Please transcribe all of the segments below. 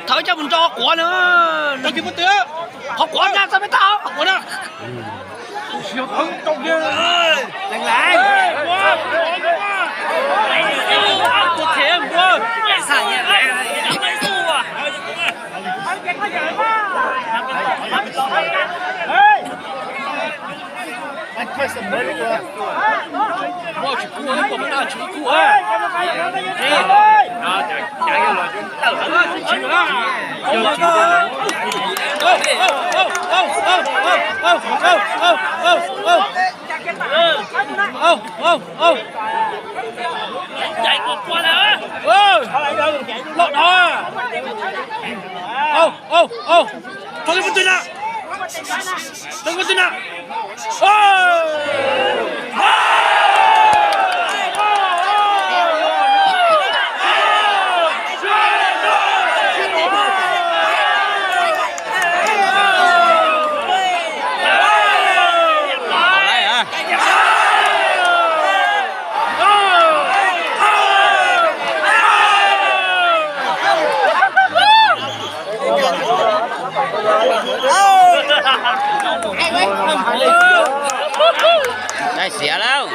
Thawb coj mus nrog quav na. Qhov quav na, txoj peb tau. Loj no. Au, au, au. Tau li pub twg na. Tau li pub twg na. Dai xiav lauj.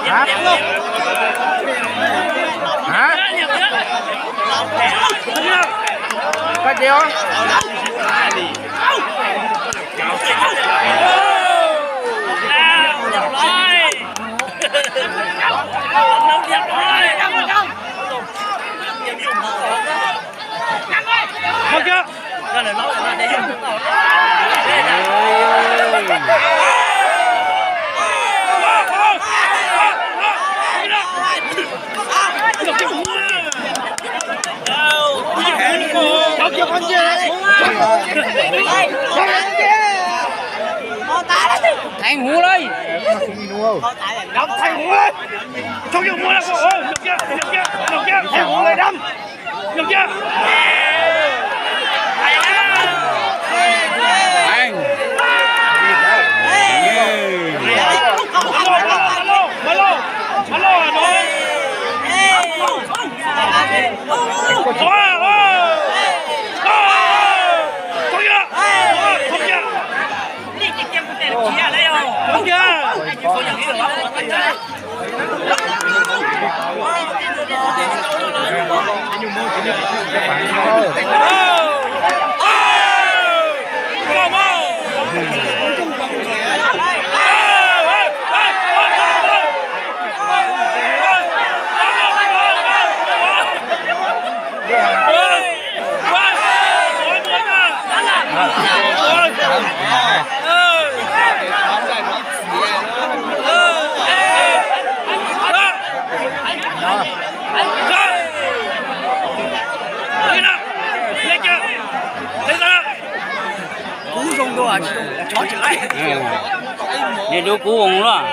Hả? Hả? Có chịu không? Theej huv lawm. Theej huv lawm. Theej huv lawm. Kub zoo dua, tsis zoo, tsis laib. Nws dub kub zoo luaj.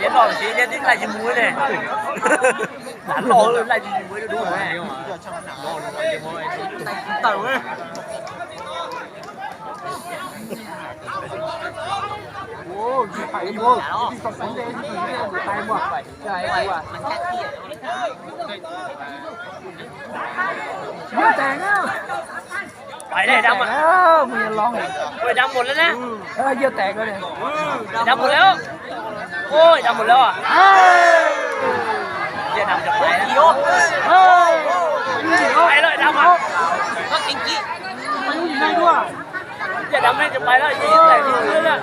Liab los tsis liab tib laj tsis mus ne. Lav los laj tsis mus dub. Pais lawm, dam, mus loo, dam mus lawm na. Dam mus lawm. Ui, dam mus lawm. Pais lawm, dam. Ces dam ne, ces pais lawm, ces pais lawm.